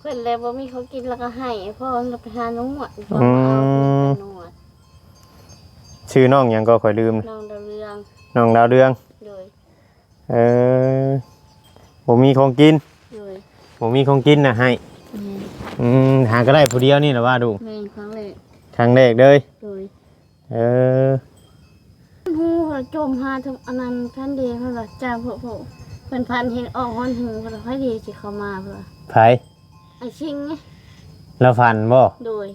ເພິ່ນແລ້ວບໍ່ມີຂອງກິນ ແລ້ວກໍໃຫ້ພໍ່ລະໄປຫານວດ ອືມ ເອົາໄປນວດ. ຊື່ນ້ອງຫຍັງກໍ? ຂ້ອຍລືມ. ນ້ອງດາວເຮືອງ. ນ້ອງດາວເຮືອງ. ໂດຍ. ເອີ ບໍ່ມີຂອງກິນ. ໂດຍ. ບໍ່ມີຂອງກິນນະໃຫ້. ແມ່ນ. ອືມ ຫາກໍໄດ້ຜູ້ດຽວນີ້ລະວ່າ ລູກ? ແມ່ນ ຄັ້ງແລກ. ຄັ້ງແລກເລີຍ. ໂດຍ. ເອີ ຮູ້ວ່າຈົ່ມຫາທຳ ອັນນັ້ນ ພັນເດ ເພິ່ນວ່າ ຈ້າງພວກ ພວກ ເພິ່ນພັນເຫັນອອກຮອນຫູ ເພິ່ນວ່າ ໃຜເດຊິເຂົ້າມາ ເພິ່ນວ່າ. ໃຜ? ອ້າຍຊິງນີ້. ລາວຝັນບໍ່? ໂດຍ.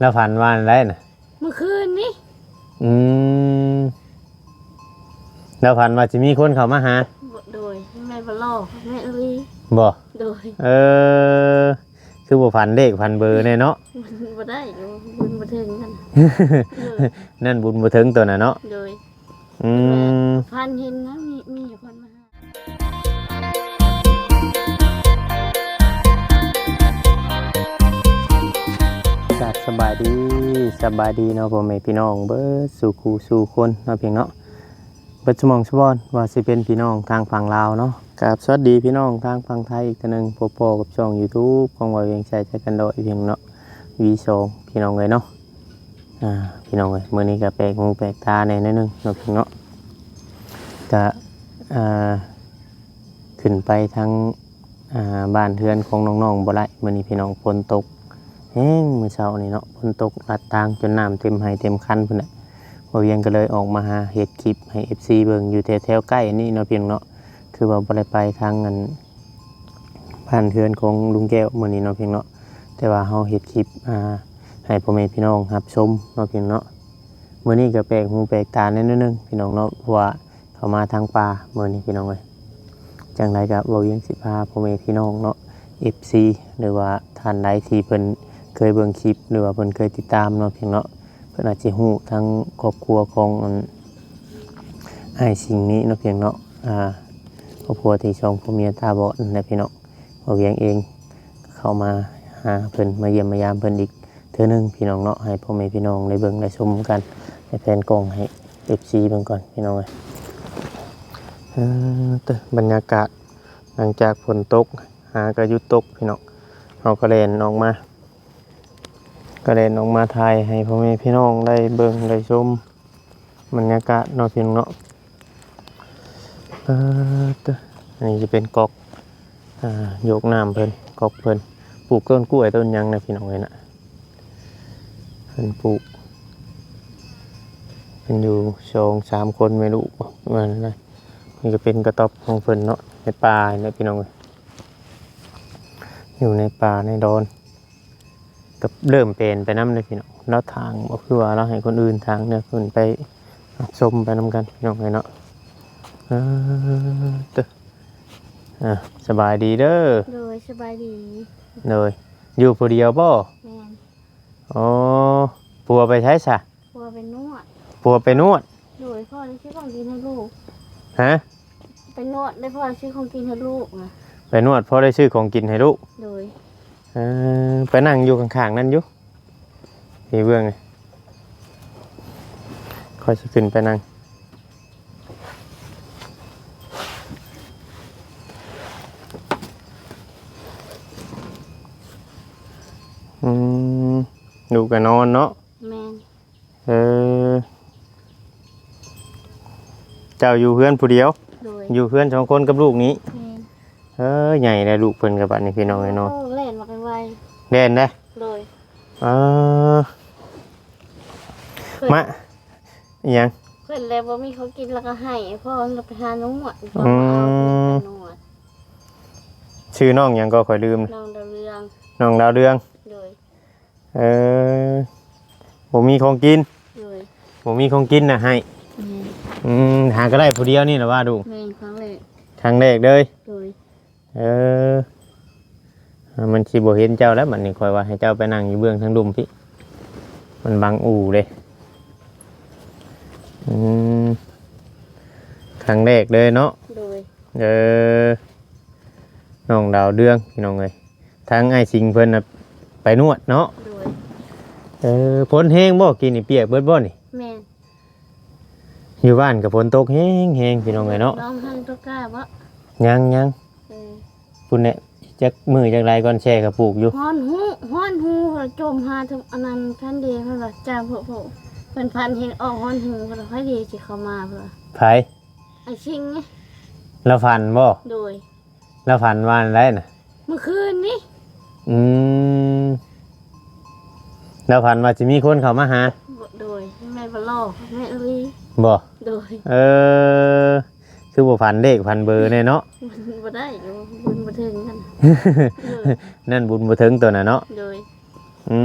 ລາວຝັນວ່າອັນໃດນະ? ມື້ຄືນນີ້. ອືມ ລາວຝັນວ່າຊິມີຄົນເຂົ້າມາຫາ. ໂດຍ. ແມ່ນບໍ່ລໍ ແມ່ນອີ່ຫຼີ. ບໍ່? ໂດຍ. ເອີ ຄືບໍ່ຝັນເລກຝັນເບີແດ່ເນາະ. ບໍ່ໄດ້ ບຸນບໍ່ເຖິງກັນ. ໂດຍ. ນັ້ນບຸນບໍ່ເຖິງຕົວນະເນາະ. ໂດຍ. ອືມ ແມ່ນ ຝັນເຫັນນະ ມີ ມີຄົນມາຫາ. ກາບສະບາຍດີ ສະບາຍດີເນາະ ພໍ່ແມ່ພີ່ນ້ອງເບິດສູ່ຄູ່ສູ່ຄົນເນາະ ພຽງເນາະ ເບິດສະໝອງສະບອນ ວ່າຊິເປັນພີ່ນ້ອງທາງຝັ່ງລາວເນາະ. ກາບສະຫວັດດີພີ່ນ້ອງທາງຝັ່ງໄທອີກເທື່ອໜຶ່ງ ພົບພໍ້ກັບຊ່ອງຢູທູບຂອງບ່າວວຽງໄຊ ໃຈກັນດອກ ອີກພຽງເນາະ ວີສອງ ພີ່ນ້ອງເອີຍເນາະ. ອ່າ ພີ່ນ້ອງເອີຍ ມື້ນີ້ກໍແປກຫູແປກຕາແດ່ໜ້ອຍໜຶ່ງເນາະ ພຽງເນາະ ກະ ອ່າ ຂຶ້ນໄປທາງ ອ່າ ບ້ານເຮືອນຂອງນ້ອງໆບໍ່ໄດ້ ມື້ນີ້ພີ່ນ້ອງ ຝົນຕົກແຮງມື້ເຊົ້ານີ້ເນາະ ຝົນຕົກລັດທາງຈົນນ້ຳເຕັມໄຮ່ເຕັມຄັນພຸ້ນແຫຼະ. ບ່າວວຽງກໍເລີຍອອກມາຫາເຮັດຄລິບໃຫ້ເອັຟຊີເບິ່ງຢູ່ແຖວໆໃກ້ນີ້ເນາະ ພຽງເນາະ ຄືວ່າບໍ່ໄດ້ໄປທາງອັນ ບ້ານເຮືອນຂອງລຸງແກ້ວມື້ນີ້ເນາະ ພຽງເນາະ ແຕ່ວ່າເຮົາເຮັດຄລິບ ອ່າ ໃຫ້ພໍ່ແມ່ພີ່ນ້ອງຮັບຊົມເນາະ ພຽງເນາະ. ມື້ນີ້ກໍແປກຫູແປກຕາແດ່ໜ້ອຍໜຶ່ງ ພີ່ນ້ອງເນາະ ເພາະວ່າເຂົ້າມາທາງປ່າມື້ນີ້ ພີ່ນ້ອງເອີຍ. ຈັ່ງໃດກໍບໍ່ວຽງຊິພາພໍ່ແມ່ພີ່ນ້ອງເນາະ ເອັຟຊີ ຫຼືວ່າທ່ານໃດທີ່ເພິ່ນເຄີຍເບິ່ງຄລິບ ຫຼືວ່າເພິ່ນເຄີຍຕິດຕາມເນາະ ພຽງເນາະ ເພິ່ນອາດຊິຮູ້ທັງຄອບຄົວຂອງອັນ ອ້າຍສິງນີ້ເນາະ ພຽງເນາະ ອ່າ ຄອບຄົວທີ່ສອງຜົວເມຍຕາບອດນັ້ນແຫຼະ ພີ່ນ້ອງ. ບ່າວວຽງເອງເຂົ້າມາຫາເພິ່ນ ມາຢ້ຽມມາຢາມເພິ່ນອີກເທື່ອໜຶ່ງ ພີ່ນ້ອງເນາະ ໃຫ້ພໍ່ແມ່ພີ່ນ້ອງໄດ້ເບິ່ງໄດ້ຊົມກັນ ໃຫ້ແພນກ້ອງໃຫ້ເອັຟຊີເບິ່ງກ່ອນ ພີ່ນ້ອງເອີຍ. ເອີ ເຕີ ບັນຍາກາດຫຼັງຈາກຝົນຕົກ ຫາກໍຢຸດຕົກ ພີ່ນ້ອງ ເຮົາກໍແລ່ນອອກມາ ກໍແລ່ນອອກມາຖ່າຍໃຫ້ພໍ່ແມ່ພີ່ນ້ອງໄດ້ເບິ່ງໄດ້ຊົມ ບັນຍາກາດເນາະ ພີ່ນ້ອງເນາະ. ເອີ ເຕີ ອັນນີ້ຈະເປັນກອກ ອ່າ ໂຍກນ້ຳເພິ່ນ ກອກເພິ່ນ ປູກຕົ້ນກ້ວຍຕົ້ນຫຍັງນະ ພີ່ນ້ອງເອີຍນະ ເພິ່ນປູກ ເພິ່ນຢູ່ສອງສາມຄົນແມ່ລູກ ປະມານນັ້ນນະ. ນີ້ກໍເປັນກະຕ໊ອບຂອງເພິ່ນເນາະ ໃນປ່ານີ້ແຫຼະ ພີ່ນ້ອງເອີຍ ຢູ່ໃນປ່າໃນດອນ. ກໍເລີ່ມເປັນໄປນຳເດ້ພີ່ນ້ອງ ລາວຖາງບໍ່ຄືວ່າລາວໃຫ້ຄົນອື່ນຖາງເດ້ ເພິ່ນໄປຮັບຊົມໄປນຳກັນພີ່ນ້ອງເອີຍເນາະ. ເອີ ເຕີ ອ່າ ສະບາຍດີເດີ. ໂດຍ ສະບາຍດີ. ໂດຍ ຢູ່ຜູ້ດຽວບໍ່? ແມ່ນ. ອໍ ຜົວໄປໃສຊະ? ຜົວໄປນວດ. ຜົວໄປນວດ? ໂດຍ ພໍ່ໄດ້ຊື້ຂອງກິນໃຫ້ລູກ. ຮະ? ໄປນວດ ໄດ້ພໍ່ຊື້ຂອງກິນໃຫ້ລູກນະ. ໄປນວດ ພໍ່ໄດ້ຊື້ຂອງກິນໃຫ້ລູກ. ໂດຍ. ເອີ ໄປນັ່ງຢູ່ຂ້າງໆນັ້ນຢູ່ ນີ້ເບິ່ງ ຂ້ອຍຊິຂຶ້ນໄປນັ່ງ. ອືມ ລູກກໍນອນເນາະ. ແມ່ນ. ເອີ ເຈົ້າຢູ່ເຮືອນຜູ້ດຽວ? ໂດຍ. ຢູ່ເຮືອນສອງຄົນກັບລູກນີ້? ແມ່ນ. ເອີ ໃຫຍ່ແລ້ວລູກເພິ່ນກໍບັດນີ້ ພີ່ນ້ອງເອີຍເນາະ. ໂອ້ ແລ່ນມາໄວໆ. ແລ່ນເດ້? ໂດຍ. ເອີ ມາ ອີຫຍັງ? ເພິ່ນແລ້ວບໍ່ມີຂອງກິນ ແລ້ວກໍໃຫ້ພໍ່ລະໄປຫານວດ. ອືມ ນວດ. ຊື່ນ້ອງຫຍັງກໍ? ຂ້ອຍລືມ. ນ້ອງດາວເຮືອງ. ນ້ອງດາວເຮືອງ. ໂດຍ. ເອີ ບໍ່ມີຂອງກິນ. ໂດຍ. ບໍ່ມີຂອງກິນນະໃຫ້. ແມ່ນ. ອືມ ຫາກໍໄດ້ຜູ້ດຽວນີ້ລະວ່າ ລູກ? ແມ່ນ ຄັ້ງແລກ. ຄັ້ງແລກເລີຍ? ໂດຍ. ເອີ ມັນຊິບໍ່ເຫັນເຈົ້າແລ້ວບັດນີ້ ຂ້ອຍວ່າໃຫ້ເຈົ້າໄປນັ່ງຢູ່ເບື້ອງທາງລຸ່ມພີ້ ມັນບັງອູ່ເດ້. ອືມ ຄັ້ງແລກເລີຍເນາະ? ໂດຍ. ເອີ ນ້ອງດາວເຮືອງ ພີ່ນ້ອງເອີຍ. ທາງອ້າຍສິງເພິ່ນນະໄປນວດເນາະ? ໂດຍ. ເອີ ຝົນແຮງບໍ່? ກີ້ນີ້ປຽກເບິດບໍ່ນີ້? ແມ່ນ. ຢູ່ບ້ານກໍຝົນຕົກແຮງໆ ພີ່ນ້ອງເອີຍເນາະ. ນ້ອງຫັ້ນຕົກກ້າບໍ່? ຍັງໆ. ເອີ ພຸ້ນແຫຼະ ຈັກມື້ຈັກໄລກ່ອນແຊ່ເຂົາປູກຢູ່? ຮ້ອນຫູ ຮ້ອນຫູ ຈົມຫາທຳ ອັນນັ້ນ ທ່ານເດ ເພິ່ນວ່າຈ້າງພວກ ພວກ ເພິ່ນຝັນເຫັນອອກຮ້ອນຫູ ເພິ່ນວ່າໃຜເດຊິເຂົ້າມາ ເພິ່ນວ່າ. ໃຜ? ອ້າຍຊິງນີ້. ລາວຝັນບໍ່? ໂດຍ. ລາວຝັນວ່າອັນໃດນະ? ມື້ຄືນນີ້. ອືມ ລາວຝັນວ່າຊິມີຄົນເຂົ້າມາຫາ? ບໍ່ ໂດຍ. ແມ່ນບໍ່ລໍ ແມ່ນອີ່ຫຼີ. ບໍ່? ໂດຍ. ເອີ ຄືບໍ່ຝັນເລກຝັນເບີແດ່ເນາະ? ບໍ່ໄດ້ ບຸນບໍ່ເຖິງນັ້ນ. ໂດຍ. ນັ້ນບຸນບໍ່ເຖິງໂຕນັ້ນເນາະ? ໂດຍ. ອື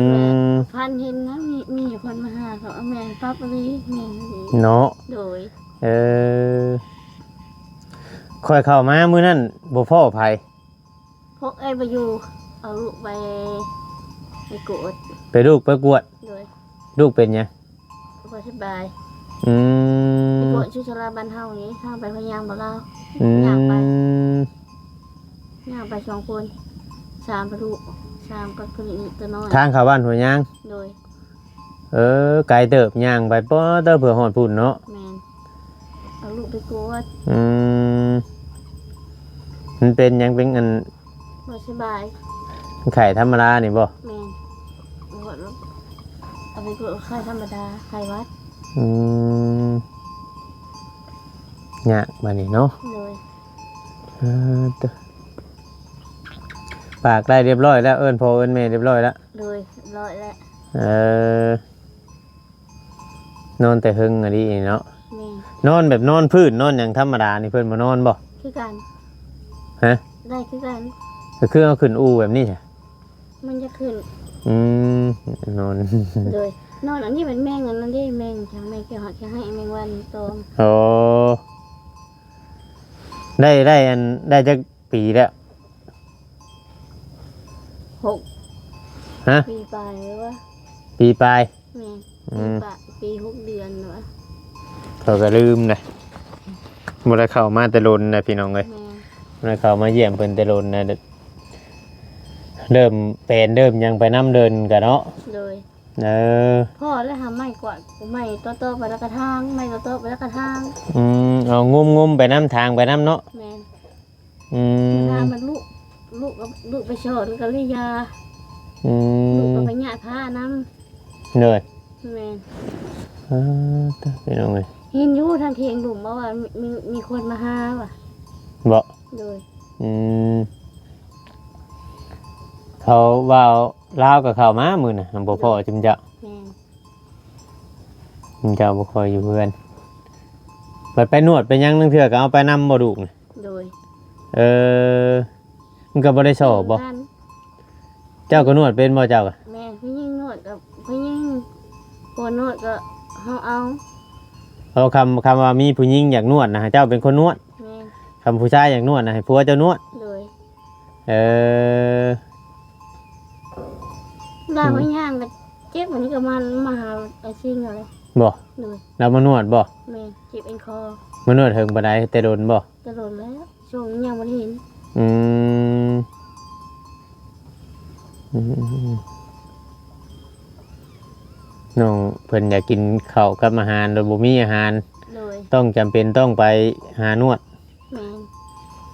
ມ ແບບ ຝັນເຫັນນະ ມີ ມີຄົນມາຫາເຂົາ ແມ່ນປັບອີ່ຫຼີ ແມ່ນອີ່ຫຼີເນາະ. ໂດຍ. ເອີ ຂ້ອຍເຂົ້າມາມື້ນັ້ນບໍ່ພໍ້ໃຜ? ພວກເອື້ອຍບໍ່ຢູ່ ເອົາລູກໄປ ໄປກວດ ໄປລູກໄປກວດ. ໂດຍ. ລູກເປັນຫຍັງ? ບໍ່ສະບາຍ. ອືມ ໄປກວດຢູ່ສາລາບ້ານເຮົານີ້ ທາງໄປພະຍາງບໍ່ລາວ. ອືມ ຍ່າງໄປ ຍ່າງໄປສອງຄົນ ສາມປະລຸ ສາມກັບຄົນນີ້ຕົວນ້ອຍ ທາງເຂົ້າບ້ານຫົວຍາງ. ໂດຍ. ເອີ ໄກເຕີບ ຍ່າງໄປ ປອດເຕີບ ເພື່ອຮອດພຸ້ນເນາະ. ແມ່ນ. ເອົາລູກໄປກວດ. ອືມ ມັນເປັນຫຍັງ? ເປັນອັນ ບໍ່ສະບາຍ ໄຂ້ທຳມະດານີ້ບໍ່? ແມ່ນ. ເອົາໄປກວດໄຂ້ທຳມະດາ ໄຂ້ຫວັດ. ອືມ ຍາກບາດນີ້ເນາະ. ໂດຍ. ເອີ ປາກໄດ້ຮຽບຮ້ອຍແລ້ວ ເອີ້ນພໍ່ເອີ້ນແມ່ຮຽບຮ້ອຍແລ້ວ. ໂດຍ ຮຽບຮ້ອຍແລ້ວ. ເອີ ນອນແຕ່ເຫິງອີ່ຫຼີເນາະ. ແມ່ນ. ນອນແບບນອນພື້ນນອນຫຍັງທຳມະດານີ້ ເພິ່ນບໍ່ນອນບໍ່? ຄືກັນ. ຮະ? ໄດ້ຄືກັນ. ກໍຄືເຮົາຂຶ້ນອູ່ແບບນີ້ຊະ? ມັນຈະຂຶ້ນ. ອືມ ນອນ. ໂດຍ. ນອນອັນນີ້ແມ່ນແມງອັນນັ້ນເດ້ ແມງຫຍັງ ແມງແກ້ວຫາກແກ້ວໄຮ້ ແມງວັນຕອມ. ໂອ້ ໄດ້ ໄດ້ອັນ ໄດ້ຈັກປີແລ້ວ? ຫົກ. ຮະ? ປີປາຍແລ້ວວະ? ປີປາຍ. ແມ່ນ. ອືມ ປີປາຍ ປີຫົກເດືອນວະ? ຂ້ອຍກໍລືມນະ ບໍ່ໄດ້ເຂົ້າມາແຕ່ດົນນະ ພີ່ນ້ອງເອີຍ. ແມ່ນ. ບໍ່ໄດ້ເຂົ້າມາຢ້ຽມເພິ່ນແຕ່ດົນນະ ເລີ່ມແປນເລີ່ມຫຍັງໄປນຳເດີ່ນກະເນາະ. ໂດຍ. ເອີ ພໍແລ້ວຫາໄມ້ກວາດ ໄມ້ຕໍ່ໆໄປແລ້ວກະຖາງ ໄມ້ຕໍ່ໆໄປແລ້ວກະຖາງ. ອືມ ເອົາງຸ້ມໆໄປນຳ ຖາງໄປນຳເນາະ. ແມ່ນ. ອືມ ເວລາມັນລຸ ລຸກໍ ລຸໄປສອນກໍເລີຍຢ່າ. ອືມ ລຸກໍໄປຫຍ້າຍຜ້ານຳ. ໂດຍ. ແມ່ນ. ເອີ ຕາຍ ພີ່ນ້ອງເອີຍ ເຫັນຢູ່ທາງທ່ຽງລຸ່ມວ່າ ວ່າມີ ມີຄົນມາຫາວ່າ. ບໍ່? ໂດຍ. ອືມ ເຂົາວ່າລາວກໍເຂົ້າມາມື້ນະ ບໍ່ພໍ້ຈຸມເຈົ້າ. ແມ່ນ. ເຈົ້າບໍ່ຄ່ອຍຢູ່ເຮືອນ ບັດໄປນວດໄປຫຍັງ ລາງເທື່ອກໍເອົາໄປນຳບໍ່ ລູກນະ? ໂດຍ. ເອີ ມັນກໍບໍ່ໄດ້ຊອບບໍ່? ເຈົ້າກໍນວດເປັນບໍ່ເຈົ້າ? ແມ່ນ ຜູ້ຍິງນວດກັບຜູ້ຍິງ ຜົວນວດກໍເຮົາເອົາ. ເອົາ ຄຳ ຄຳວ່າມີຜູ້ຍິງຢາກນວດນະ ໃຫ້ເຈົ້າເປັນຄົນນວດ. ແມ່ນ. ຄຳຜູ້ຊາຍຢາກນວດນະ ໃຫ້ຜົວເຈົ້ານວດ. ໂດຍ. ເອີ ລາວ ອືມ ວ່າຍ່າງກໍເຈັບ ອັນນີ້ກໍມາ ມາຫາໄອ້ຊິງເອົາເລີຍ. ບໍ່? ໂດຍ. ລາວມານວດບໍ່? ແມ່ນ ເຈັບເອັນຄໍ. ມານວດເຖິງປານໃດ? ແຕ່ດົນບໍ່? ແຕ່ດົນແລ້ວ ຊ່ວງນີ້ຍັງບໍ່ໄດ້ເຫັນ. ອືມ ອືມ ອືມ ອືມ ນ້ອງເພິ່ນຢາກກິນເຂົ້າກັບອາຫານ ໂດຍບໍ່ມີອາຫານ. ໂດຍ. ຕ້ອງຈຳເປັນຕ້ອງໄປຫານວດ. ແມ່ນ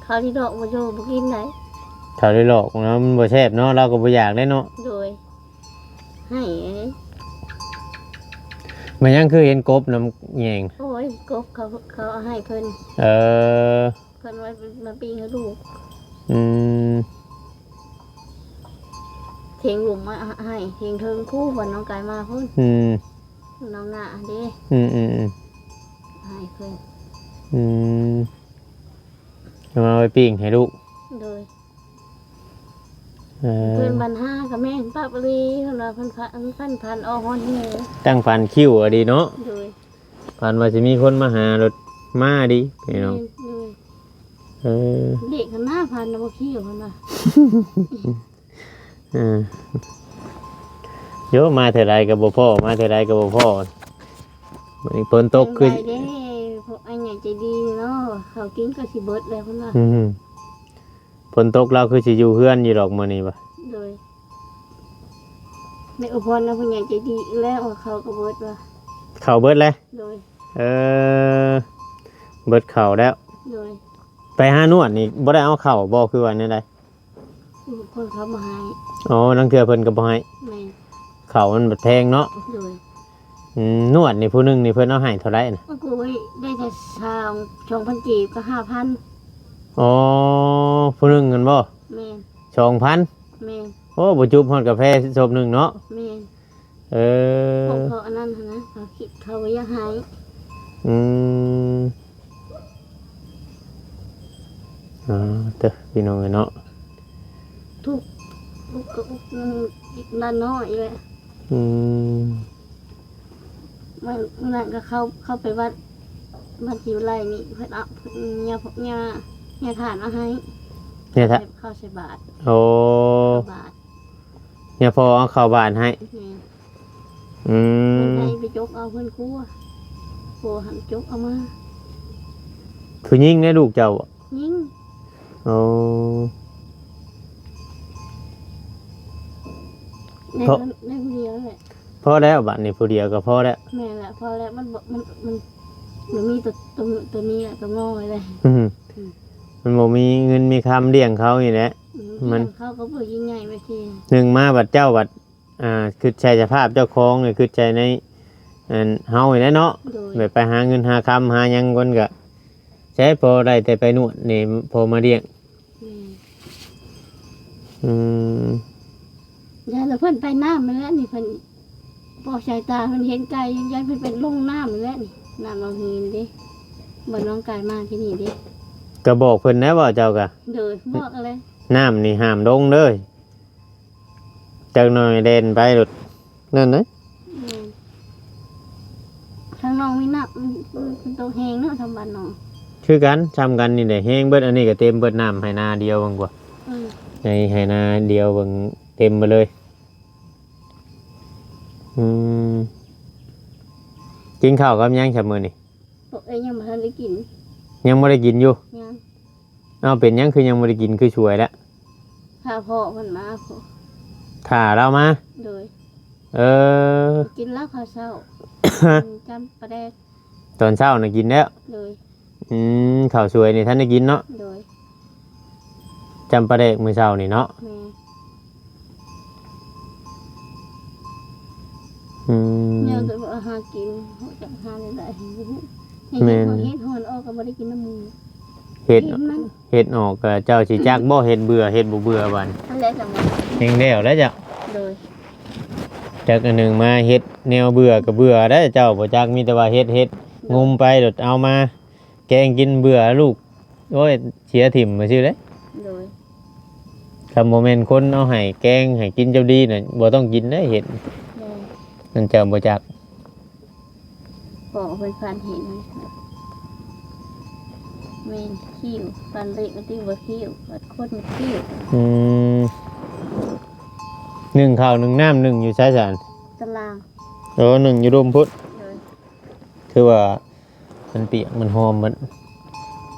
ເຂົ້າທີ່ດອກບໍ່ຢູ່ ບໍ່ກິນໄດ້. ເຂົ້າທີ່ດອກເນາະ ມັນບໍ່ແຊບເນາະ ລາວກໍບໍ່ຢາກໄດ້ເນາະ. ໂດຍ. ໃຫ້ ມັນຍັງຄືເຫັນກົບນຳແຍງ. ໂອ້ຍ ກົບເຂົາ ເຂົາເອົາໃຫ້ເພິ່ນ. ເອີ ເພິ່ນວ່າມາປີ້ງໃຫ້ລູກ. ອືມ ຖຽງລຸ່ມມາໃຫ້ ຖຽງເທິງພຸ້ນ ບ່ອນນ້ອງກາຍມາພຸ້ນ. ອືມ ນ້ອງໜ້າເດ້. ອືມ ອືມ ອືມ ໃຫ້ເພິ່ນ. ອືມ ເອົາມາໄວ້ປີ້ງໃຫ້ລູກ. ໂດຍ. ເອີ ເພິ່ນບັນຫາກໍແມ່ນປັບອີ່ຫຼີ ເພິ່ນວ່າເພິ່ນຝັນ ຝັນ ຝັນອອກຮອດເຮືອນ ຕັ້ງຝັນຄິ້ວອີ່ຫຼີເນາະ. ໂດຍ. ຝັນວ່າຊິມີຄົນມາຫາ ລົດມາດີພີ່ນ້ອງ. ແມ່ນ ໂດຍ. ເອີ ເດັກຫັ້ນນະ ຝັນນະບໍ່ຄິ້ວຫັ້ນນະ. ເອີ ໂຍ ມາເທື່ອໃດກໍບໍ່ພໍ້ ມາເທື່ອໃດກໍບໍ່ພໍ້. ມື້ນີ້ຝົນຕົກຄື ເປັນໄງເດ້ ພວກອ້າຍໃຫຍ່ໃຈດີເນາະ ເຂົ້າກິນກໍຊິເບິດແລ້ວເພິ່ນວ່າ. ອືມ ຝົນຕົກລາວຄືຊິຢູ່ເຮືອນຢູ່ດອກມື້ນີ້ວ່າ. ໂດຍ. ໄດ້ອວຍພອນນຳຜູ້ໃຫຍ່ໃຈດີອີກແລ້ວ ເຂົ້າກໍເບິດວ່າ. ເຂົ້າເບິດແລ້ວ? ໂດຍ. ເອີ ເບິດເຂົ້າແລ້ວ. ໂດຍ. ໄປຫານວດນີ້ບໍ່ໄດ້ເອົາເຂົ້າບໍ່ ຄືວ່າແນວໃດ? ບາງຄົນເຂົາບໍ່ໃຫ້. ອໍ ລາງເທື່ອເພິ່ນກໍບໍ່ໃຫ້. ແມ່ນ. ເຂົ້າມັນບັດແພງເນາະ. ໂດຍ. ອືມ ນວດນີ້ຜູ້ໜຶ່ງນີ້ເພິ່ນເອົາໃຫ້ເທົ່າໃດນະ? ໂອ້ຍ ໄດ້ແຕ່ຊາວ ສອງພັນກີບກັບຫ້າພັນ. ອໍ ຜູ້ໜຶ່ງຫັ້ນບໍ່? ແມ່ນ. ສອງພັນ? ແມ່ນ. ໂອ້ ບໍ່ຈຸບຮອດກາແຟຊອບໜຶ່ງເນາະ. ແມ່ນ. ເອີ ພວກເຂົາອັນນັ້ນຫັ້ນນະ ເຂົາຄິດ ເຂົາບໍ່ຢາກໃຫ້. ອືມ ອ່າ ເຕີ ພີ່ນ້ອງເອີຍເນາະ ທຸກ ທຸກກໍອຸກນຳຫຼານນ້ອຍແຫຼະ. ອືມ ມື້ ມື້ນັ້ນກໍເຂົ້າ ເຂົ້າໄປວັດ ວັດຢູ່ໄລນີ້ ເພິ່ນເອົາ ເພິ່ນ ຍ່າ ຍ່າ ຍ່າທ່ານເອົາໃຫ້ ຍ່າທ່ານ ເຂົ້າໃສ່ບາດ. ໂອ້ ເຂົ້າບາດ ຍ່າພໍ່ເອົາເຂົ້າບາດໃຫ້. ແມ່ນ. ອືມ ເພິ່ນໄປ ໄປຈົກເອົາເຮືອນຄົວ ຜົວຫັ້ນຈົກເອົາມາ. ຜູ້ຍິງໃດລູກເຈົ້າບໍ? ຍິງ. ໂອ້ ໄດ້ ເພາະ ໄດ້ຜູ້ດຽວແຫຼະ. ພໍແລ້ວ ບາດນີ້ຜູ້ດຽວກໍພໍແລ້ວ. ແມ່ນແຫຼະ ພໍແລ້ວ ມັນບໍ່ ມັນ ມັນ ມັນມີໂຕ ໂຕ ໂຕນີ້ແຫຼະ ໂຕງໍແຫຼະ. ອືມ ອືມ ມັນບໍ່ມີເງິນມີຄຳລ້ຽງເຂົານີ້ແຫຼະ. ອືມ ມັນ ລ້ຽງເຂົາກໍບໍ່ຍິ່ງໃຫຍ່ໄປເທື່ອ. ໜຶ່ງມາບັດເຈົ້າບັດ ອ່າ ຄິດໃສ່ສະພາບເຈົ້າຂອງນີ້ ຄິດໃສ່ໃນ ອັນ ເຮົານີ້ແຫຼະເນາະ. ໂດຍ. ແບບໄປຫາເງິນຫາຄຳຫາຫຍັງກ່ອນກະ ໃຊ້ພໍໄດ້ແຕ່ໄປນວດນີ້ ພໍມາລ້ຽງ. ແມ່ນ. ອືມ ຢ້ານແຕ່ເພິ່ນໄປນ້ຳຫັ້ນແຫຼະນີ້ ເພິ່ນປອກສາຍຕາເພິ່ນເຫັນໄກ ຢ້ານເພິ່ນໄປລົງນ້ຳຫັ້ນແຫຼະນີ້ ນ້ຳໜອງຫີນເດ້ ບ່ອນນ້ອງກາຍມາທີ່ນີ້ເດ້. ກະບອກເພິ່ນແລ້ວບໍ່ເຈົ້າກະ? ໂດຍ ບອກແລ້ວ ນ້ຳນີ້ຫ້າມລົງເດີ. ຈັກໜ່ອຍແລ່ນໄປໂລດ ນັ້ນນະ. ແມ່ນ. ທາງໜອງມີນ້ຳ ມັນ ມັນ ມັນຕົກແຮງເນາະ ທາງບ້ານໜອງ. ຄືກັນ ຊ່ຳກັນນີ້ແຫຼະ ແຮງເບິດ. ອັນນີ້ກໍເຕັມເບິດ ນ້ຳໄຮ່ນາດຽວເບິ່ງກວ່າ. ອືມ ໃນໄຮ່ນາດຽວເບິ່ງເຕັມເບິດເລີຍ. ອືມ ກິນເຂົ້າກັບຫຍັງຊະມື້ນີ້? ພວກເອີຍ ຍັງບໍ່ທັນໄດ້ກິນ. ຍັງບໍ່ໄດ້ກິນຢູ່? ຍັງ. ເອົາ ເປັນຫຍັງຄືຍັງບໍ່ໄດ້ກິນ ຄືສວຍລະ? ຖ້າພໍ່ເພິ່ນມາພຸ້ນ. ຖ້າລາວມາ? ໂດຍ. ເອີ ກິນແລ້ວເຂົ້າເຊົ້າ ກິນຈຳປາແດກ ຕອນເຊົ້ານະກິນແລ້ວ. ໂດຍ. ອືມ ເຂົ້າສວຍນີ້ທັນໄດ້ກິນເນາະ? ໂດຍ. ຈຳປາແດກມື້ເຊົ້ານີ້ເນາະ? ແມ່ນ. ອືມ ແນວແຕ່ວ່າຫາກິນ ຮູ້ຈັກຫາໄດ້. ແມ່ນ. ເຮັດ ເຮັດຫອນອອກກໍບໍ່ໄດ້ກິນນຳໝູ່. ເຮັດ ເຮັດມັນ ເຮັດອອກກໍເຈົ້າຊິຈັກບໍ່ ເຮັດເບື່ອ ເຮັດບໍ່ເບື່ອບາດນີ້. ຫັ້ນແຫຼະຈັ່ງວ່າ ແຮງແລ້ວແຫຼະເຈົ້າ. ໂດຍ. ຈັກອັນໜຶ່ງມາເຮັດແນວເບື່ອກໍເບື່ອໄດ໋ ເຈົ້າບໍ່ຈັກ ມີແຕ່ວ່າເຮັດ ເຮັດ ໂດຍ ງຸມໄປໂລດ ເອົາມາ ແກງກິນເບື່ອລູກ ໂອ້ຍ ເສຍຖິ້ມຊື່ເດ້. ໂດຍ. ຄັນບໍ່ແມ່ນຄົນເອົາໃຫ້ແກງໃຫ້ກິນເຈົ້າດີນະ ບໍ່ຕ້ອງກິນເດ້ເຫັດ. ໂດຍ. ນັ້ນເຈົ້າບໍ່ຈັກ. ພໍເພິ່ນຝັນເຫັນ ແມ່ນຄິ້ວ ຝັນເລກມັນຕິບໍ່ຄິ້ວ ຝັນຄົນມັນຄິ້ວ. ອືມ ໜຶ້ງເຂົ້າໜຶ້ງນ້ຳ ໜຶ້ງຢູ່ໃສຊັ້ນ? ຕາລາງ. ໂອ້ ໜຶ້ງຢູ່ລຸ່ມພຸ້ນ. ໂດຍ. ຄືວ່າ ມັນປຽກມັນຫອມໝົດ.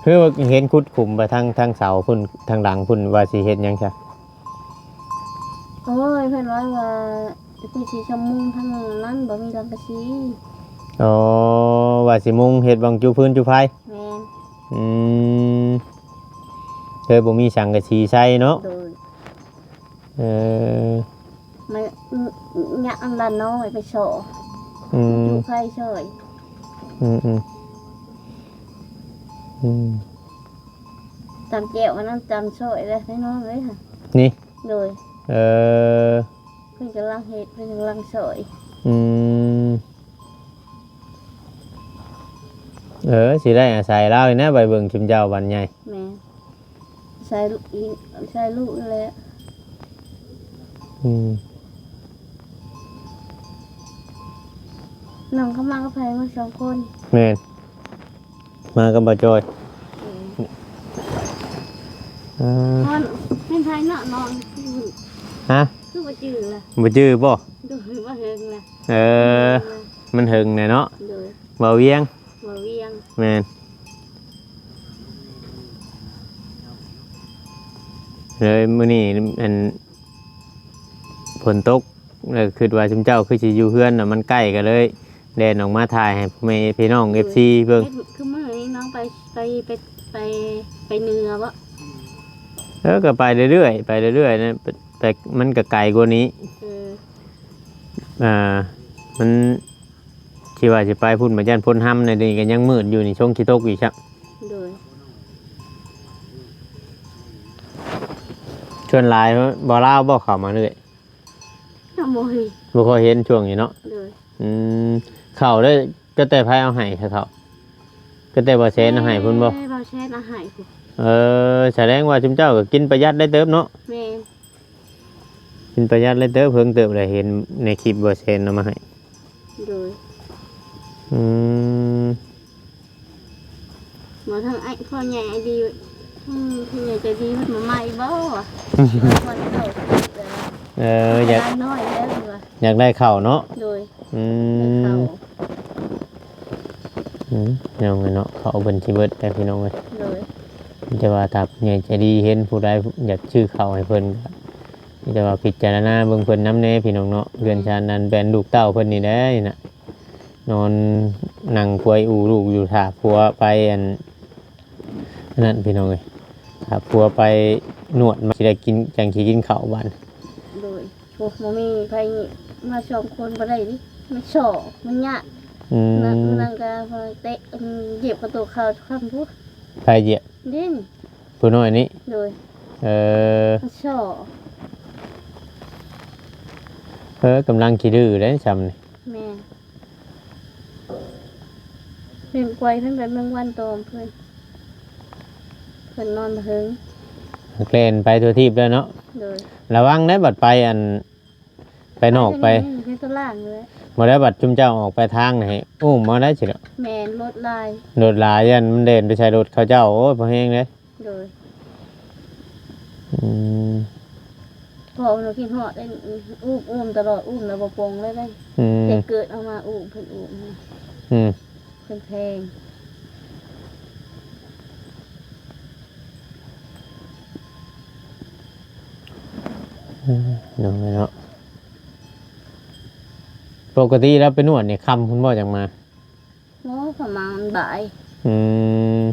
ຄືວ່າເຫັນຂຸດຂຸມໄປທາງ ທາງເສົາພຸ້ນ ທາງຫຼັງພຸ້ນ ວ່າຊິເຮັດຫຍັງຊະ? ໂອ້ຍ ເພິ່ນວ່າ ວ່າຄືຊິຊຳມຸງທາງນັ້ນ ບໍ່ມີສັງກະສີ. ອໍ ວ່າຊິມຸງເຮັດບັງຈຸຟືນຈຸໄຟ. ແມ່ນ. ອືມ ເລີຍບໍ່ມີສັງກະສີໃສ່ເນາະ. ໂດຍ. ເອີ ມາຍະອັນລະນ້ອຍໄປເຊາະ. ອືມ ຈຸໄຟຊ່ອຍ. ອືມໆ ອືມ ຕຳແຈ່ວອັນນັ້ນຕຳຊ່ອຍເດ້ນ້ອງເອີຍ. ນີ້? ໂດຍ. ເອີ ເພິ່ນກຳລັງເຮັດ ເພິ່ນກຳລັງຊ່ອຍ. ອືມ ເອີ ຊິໄດ້ອາໄສລາວນີ້ນະ ໄປເບິ່ງຊຸມເຈົ້າບັດໃຫຍ່. ແມ່ນ. ໃສ່ລູກອີກ ໃສ່ລູກແຫຼະ. ອືມ ນ້ອງເຂົາມາກັບໃຜ? ມາສອງຄົນ. ແມ່ນ ມາກັບບ່າວຈອຍ. ເອີ ເອີ ເປັນໃຜເນາະນ້ອງ? ຮະ? ຄືບໍ່ຈື່ລະ? ບໍ່ຈື່ບໍ່? ໂດຍ ມາເຫິງລະ. ເອີ ເອີ ມັນເຫິງແຫຼະເນາະ. ໂດຍ. ບ່າວວຽງ. ບ່າວວຽງ. ແມ່ນ. ເລີຍມື້ນີ້ ອັນ ຝົນຕົກ ແລ້ວຄິດວ່າຊຸມເຈົ້າຄືຊິຢູ່ເຮືອນນະ ມັນໃກ້ ກໍເລີຍແລ່ນອອກມາຖ່າຍໃຫ້ພໍ່ແມ່ພີ່ນ້ອງ ໂດຍ ເອັຟຊີ ເບິ່ງ. ເຮັດ ຄືມື້ນີ້ນ້ອງໄປ ໄປ ໄປ ໄປ ໄປເໜືອບໍ? ເອີ ກໍໄປເລື້ອຍໆ ໄປເລື້ອຍໆນະ ແຕ່ມັນກໍໄກກວ່ານີ້. ເອີ ອ່າ ມັນ ຊິວ່າຊິໄປພຸ້ນ ມາຢ້ານພົ້ນຮຳໃນນີ້ກໍຍັງມືດຢູ່ນີ້ ຊົງຂີ້ຕົກອີກຊະ. ໂດຍ ສ່ວນຫຼາຍບໍ່ລາວບໍ່ເຂົ້າມາເລື້ອຍ? ຍັງບໍ່ເຫັນ ບໍ່ຄ່ອຍເຫັນຊ່ວງນີ້ເນາະ. ໂດຍ ອືມ ເຂົ້າໄດ້ ກໍແຕ່ໃຜເອົາໃຫ້ເຂົ້າ? ກໍແຕ່ບ່າວແສນເອົາໃຫ້ພຸ້ນບໍ່? ແຕ່ບ່າວແສນເອົາໃຫ້ພຸ້ນ. ເອີ ສະແດງວ່າຊຸມເຈົ້າກໍກິນປະຢັດໄດ້ເຕີບເນາະ. ແມ່ນ ກິນປະຢັດໄດ້ເຕີບ ເພິ່ງເຕີບ ໄດ້ເຫັນໃນຄລິບບ່າວແສນເອົາມາໃຫ້. ໂດຍ ອືມ ໝໍທາງອ້າຍ ພໍ່ໃຫຍ່ໃຈດີ ອືມ ພໍ່ໃຫຍ່ໃຈດີເພິ່ນມາໃໝ່ບໍ່ວະ? ເອີ ຢາກ ນ້ອຍແລ້ວເພິ່ນວ່າ ຢາກໄດ້ເຂົ້າເນາະ. ໂດຍ ອືມ ໄດ້ເຂົ້າ ອືມ ພີ່ນ້ອງເອີຍເນາະ ເຂົ້າເພິ່ນຊິເບິດແລ້ວ ພີ່ນ້ອງເອີຍ. ໂດຍ ມີແຕ່ວ່າຖ້າຜູ້ໃຫຍ່ໃຈດີເຫັນຜູ້ໃດຢາກຊື້ເຂົ້າໃຫ້ເພິ່ນ ມີແຕ່ວ່າພິຈາລະນາເບິ່ງເພິ່ນນຳແດ່ ພີ່ນ້ອງເນາະ. ເຮືອນຊານນັ້ນແມ່ນລູກເຕົ້າເພິ່ນນີ້ແຫຼະ ນີ້ນະ ນອນນັ່ງກວຍອູລູກຢູ່ ຖ້າຜົວໄປອັນ ອັນນັ້ນ ພີ່ນ້ອງເອີຍ ຖ້າຜົວໄປນວດມາ ຊິໄດ້ກິນ ຈັ່ງຊິກິນເຂົ້າບາດ. ໂດຍ ໂອ້ ບໍ່ມີໃຜມາສອງຄົນບໍ່ໄດ້ເດ້ ມັນຊອກ ມັນຍາກ. ອືມ ນັ້ນ ນັ້ນກໍເຕະ ອືມ ຢຽບກະໂຕເຂົ້າຄຳພຸ້ນ. ໃຜຢຽບ? ເດ້ນີ້ ຜູ້ນ້ອຍນີ້. ໂດຍ ເອີ ມັນຊອກ ເອີ ກຳລັງຂີ້ດື້ເດ້ຊ່ຳນີ້. ແມ່ນ ເພິ່ນກວຍເພິ່ນໄປເມືອງວັນຕອມເພິ່ນ ເພິ່ນນອນບໍ່ເຖິງ ແລ່ນໄປທົ່ວທີບແລ້ວເນາະ. ໂດຍ ລະວັງໄດ້ ບັດໄປອັນ ໄປນອກໄປ ໄປຕົວລ່າງເລີຍ ບໍ່ໄດ້ ບັດຈຸມເຈົ້າອອກໄປທາງໃຫ້ອຸ້ມເອົາໄດ້ຊິເນາະ. ແມ່ນ ລົດຫຼາຍ ລົດຫຼາຍ ຢ້ານມັນແລ່ນໄປໃສ່ລົດເຂົາເຈົ້າ ໂອ້ຍ ພໍແຮງເດ້. ໂດຍ ອືມ ພໍ່ເພິ່ນຄິດຮອດເດ້ ອຸ້ມ ອຸ້ມຕະຫຼອດ ອຸ້ມແລ້ວບໍ່ປົງເລີຍເດ້. ອືມ ແຕ່ເກີດອອກມາອຸ້ມ ເພິ່ນອຸ້ມ ອືມ ເພິ່ນແພງ. ອືມ ນ້ອງເອີຍເນາະ ປົກກະຕິລາວໄປນວດນີ້ຄ່ຳພຸ້ນບໍ່ຈັ່ງມາ? ໂອ້ ປະມານບ່າຍ. ອືມ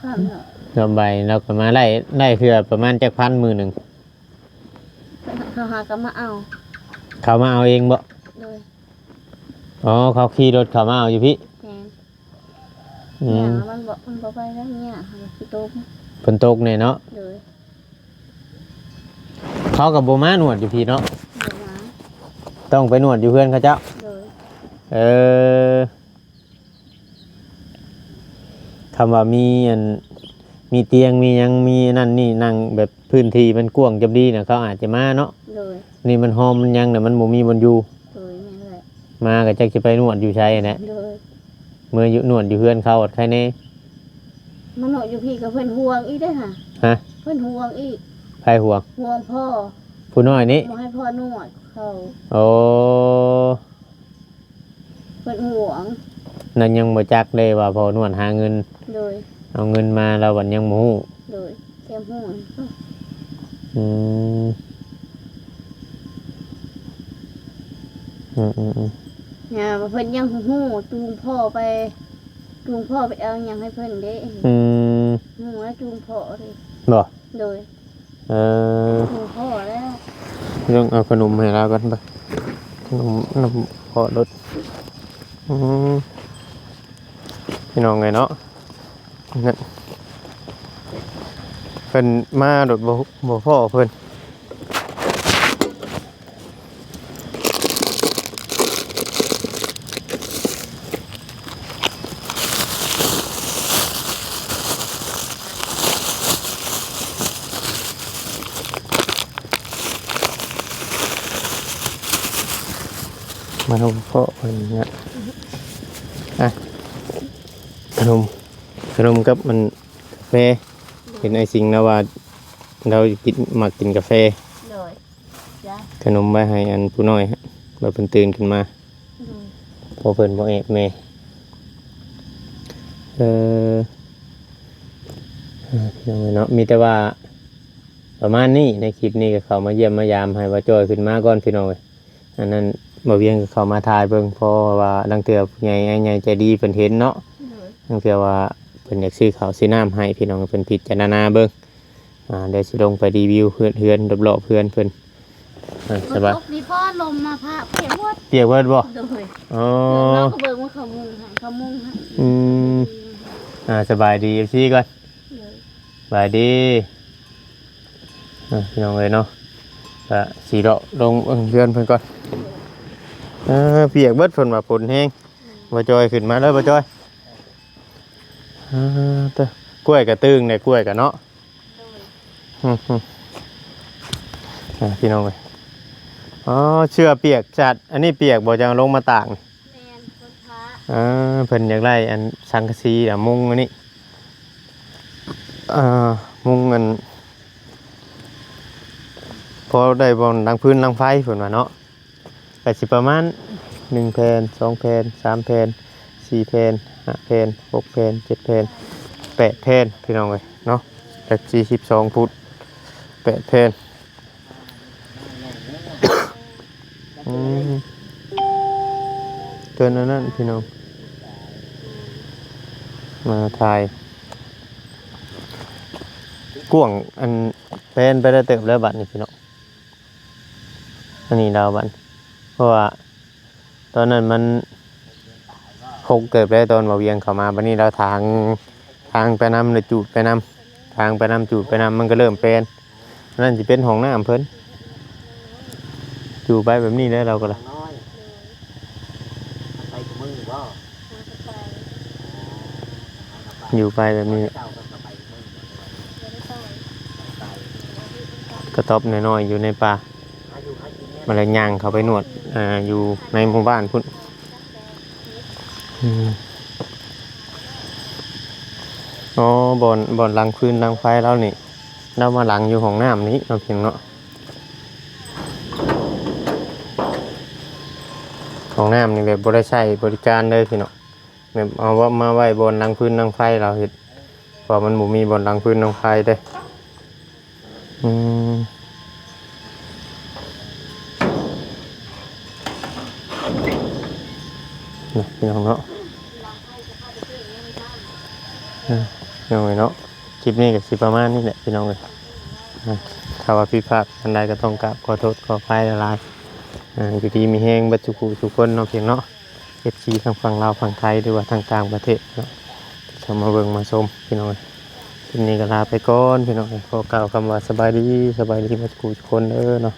ຄ່ຳເນາະ ລອບບ່າຍລາວກໍມາໄດ້ ໄດ້ເທື່ອປະມານຈັກພັນມື້ໜຶ່ງ? ເຂົາຫາກໍມາເອົາ ເຂົາມາເອົາເອງບໍ່? ໂດຍ ອໍ ເຂົາຂີ່ລົດເຂົ້າມາເອົາຢູ່ພີ້. ແມ່ນ ອືມ ຍ່າງມັນບໍ່ ມັນບໍ່ໄປແລ້ວ ຍ່າງ ມັນຂີ້ຕົມ ຝົນຕົກແດ່ເນາະ. ໂດຍ ເຂົາກໍບໍ່ມານວດຢູ່ພີ້ເນາະ. ບໍ່ມາ ຕ້ອງໄປນວດຢູ່ເຮືອນເຂົາເຈົ້າ. ໂດຍ ເອີ ຄຳວ່າມີອັນ ມີຕຽງ ມີຫຍັງ ມີນັ້ນນີ້ ນັ່ງແບບພື້ນທີ່ມັນກວ້າງຈຳດີນະ ເຂົາອາດຈະມາເນາະ. ໂດຍ ນີ້ມັນຮອມມັນຫຍັງນະ ມັນບໍ່ມີບ່ອນຢູ່. ໂດຍ ແມ່ນແຫຼະ ມາກໍຈັກຊິໄປນວດຢູ່ໃສແຫຼະ. ໂດຍ ເມືອຢູ່ ນວດຢູ່ເຮືອນເຂົາອດໄຄແດ່. ມານວດຢູ່ພີ້ກໍເພິ່ນຫ່ວງອີກເດ້ຫະ. ຮະ? ເພິ່ນຫ່ວງອີກ. ໃຜຫ່ວງ? ຫ່ວງພໍ່ ຜູ້ນ້ອຍນີ້ ບໍ່ໃຫ້ພໍ່ນວດເຂົາ. ໂອ້ ເພິ່ນຫ່ວງ ນັ້ນຍັງບໍ່ຈັກເດ້ວ່າພໍ່ນວດຫາເງິນ. ໂດຍ ເອົາເງິນມາລາວບັດຍັງບໍ່ຮູ້. ໂດຍ ແຊມຮູ້. ອືມ ອືມໆໆ ຍາມເພິ່ນຍັງຮູ້ ຈູງພໍ່ໄປ ຈູງພໍ່ໄປເອົາຫຍັງໃຫ້ເພິ່ນເດ້. ອືມ ຮູ້ແລ້ວຈູງພໍ່ເດ້. ບໍ່? ໂດຍ ເອີ ຮູ້ພໍ່ແລ້ວ. ຕ້ອງເອົາຂະໜົມໃຫ້ລາວກ່ອນໄປ ຂະໜົມນຳພໍ່ລົດ. ອືມ ພີ່ນ້ອງເອີຍເນາະ ນັ້ນ ເພິ່ນມາໂດດບໍ່ ບໍ່ພໍ້ເພິ່ນ. ມາເຮົາພໍ້ເພິ່ນນະ ອ່ະ ຂະໜົມ ຂະໜົມກັບມັນ ກາແຟ ເຫັນອ້າຍສິງລາວວ່າລາວກິນ ມັກກິນກາແຟ. ໂດຍ ຂະໜົມໄວ້ໃຫ້ອັນຜູ້ນ້ອຍ ວ່າເພິ່ນຕື່ນຂຶ້ນມາ ໂດຍ ເພາະເພິ່ນບໍ່ແອບແມ່. ເອີ ເອີ ພີ່ນ້ອງເອີຍເນາະ ມີແຕ່ວ່າປະມານນີ້ ໃນຄລິບນີ້ກໍເຂົ້າມາຢ້ຽມມາຢາມໃຫ້ບ່າວຈ້ອຍຂຶ້ນມາກ່ອນ ພີ່ນ້ອງເອີຍ. ອັນນັ້ນ ບ່າວວຽງກໍເຂົ້າມາຖ່າຍເບິ່ງ ເພາະວ່າລາງເທື່ອຜູ້ໃຫຍ່ ອ້າຍໃຫຍ່ໃຈດີເພິ່ນເຫັນເນາະ ໂດຍ ລາງເທື່ອວ່າ ເພິ່ນຢາກຊື້ເຂົ້າຊື້ນ້ຳໃຫ້ພີ່ນ້ອງ ເພິ່ນພິຈາລະນາເບິ່ງ. ອ່າ ດຽວຊິລົງໄປຣີວິວເຮືອນ ເຮືອນ ຮອບໆເຮືອນເພິ່ນ. ອ່າ ສະບາຍ ຝົນຕົກນີ້ພໍລົມມາພະ ປຽກໝົດ ປຽກເບິດບໍ່? ໂດຍ. ອໍ ເຮົາກໍເບິ່ງວ່າເຂົາມຸງໃຫ້ ເຂົາມຸງໃຫ້. ອືມ ອ່າ ສະບາຍດີ ເອັຟຊີ ກ່ອນ. ໂດຍ. ສະບາຍດີ. ອ່າ ພີ່ນ້ອງເອີຍເນາະ ກະຊິເລາະລົງເບິ່ງເຮືອນເພິ່ນກ່ອນ. ເອີ ປຽກເບິດ ເພິ່ນວ່າຝົນແຮງ. ອືມ ບໍ່ຈ່ອຍ ຂຶ້ນມາເດີ ບໍ່ຈ່ອຍ. ອ່າ ເຕີ ກ້ວຍກະຕຶງເດ້ ກ້ວຍກະເນາະ. ໂດຍ. ອືມໆ ອ່າ ພີ່ນ້ອງເອີຍ ອໍ ເສື້ອປຽກສັດ ອັນນີ້ປຽກບໍ່ ຈັ່ງລົງມາຕາກ? ແມ່ນ ຄົນພະ ອ່າ ເພິ່ນຢາກໄດ້ອັນສັງກະສີ ອະ ມຸງອັນນີ້ ອ່າ ມຸງອັນ ພໍໄດ້ບ່ອນດັງຟືນດັງໄຟ ເພິ່ນວ່າເນາະ. ກະຊິປະມານໜຶ່ງແຜ່ນ ສອງແຜ່ນ ສາມແຜ່ນ ສີ່ແຜ່ນ ຫ້າແຜ່ນ ຫົກແຜ່ນ ເຈັດແຜ່ນ ແປດແຜ່ນ ພີ່ນ້ອງເອີຍເນາະ. ຈັກສີ່ສິບສອງຟຸດ ແປດແຜ່ນ. ອືມ ເກີນອັນນັ້ນພີ່ນ້ອງ ມາຖ່າຍ ກວ້າງ ອັນ ແປນໄປໄດ້ເຕີບແລ້ວບັດນີ້ພີ່ນ້ອງ. ອັນນີ້ລາວບັດ ເພາະວ່າຕອນນັ້ນມັນຮົກເຕີບແລ້ວ ຕອນບ່າວວຽງເຂົ້າມາ. ບັດນີ້ລາວຖາງ ຖາງໄປນຳ ແລະ ຈູດໄປນຳ ຖາງໄປນຳ ຈູດໄປນຳ ມັນກໍເລີ່ມແປນ. ອັນນັ້ນຊິເປັນຫ້ອງນ້ຳເພິ່ນ ຈູໄປແບບນີ້ແຫຼະ ລາວກໍລະ. ໄປກັບມື້ບໍ່? ຢູ່ໄປແບບນີ້ ກະຕ໊ອບນ້ອຍໆ ຢູ່ໃນປ່າ ມາແລ້ວຍ່າງເຂົ້າໄປນວດ ອ່າ ຢູ່ໃນໝູ່ບ້ານພຸ້ນ. ອືມ ອໍ ບ່ອນ ບ່ອນດັງຟືນດັງໄຟລາວນີ້ ລາວມາດັງຢູ່ຫ້ອງນ້ຳນີ້ເນາະ ພຽງເນາະ. ຫ້ອງນ້ຳນີ້ແບບບໍ່ໄດ້ໃຊ້ບໍລິການເລີຍພີ່ນ້ອງ. ແບບເອົາມາໄວ້ບ່ອນດັງຟືນດັງໄຟ ລາວເຮັດ ເພາະມັນບໍ່ມີບ່ອນດັງຟືນດັງໄຟເດ້. ອືມ ນະ ພີ່ນ້ອງເນາະ ເອີ ພີ່ນ້ອງເອີຍເນາະ ຄລິບນີ້ກໍຊິປະມານນີ້ແຫຼະ ພີ່ນ້ອງເອີຍ. ອ່າ ຖ້າວ່າຜິດພາດອັນໃດກໍຕ້ອງກາບຂໍໂທດຂໍອະໄພຫຼາຍໆ. ອ່າ ຢູ່ດີມີແຮງເບິດສູ່ຜູ້ສູ່ຄົນເນາະ ພຽງເນາະ. ເອັຟຊີ ທັງຝັ່ງລາວ ຝັ່ງໄທ ຫຼືວ່າທາງຕ່າງປະເທດເນາະ ທີ່ເຂົ້າມາເບິ່ງມາຊົມ ພີ່ນ້ອງເອີຍ. ຄລິບນີ້ກໍລາໄປກ່ອນ ພີ່ນ້ອງເອີຍ ຂໍກ່າວຄຳວ່າສະບາຍດີ ສະບາຍດີເບິດສູ່ຜູ້ທຸກຄົນເດີເນາະ.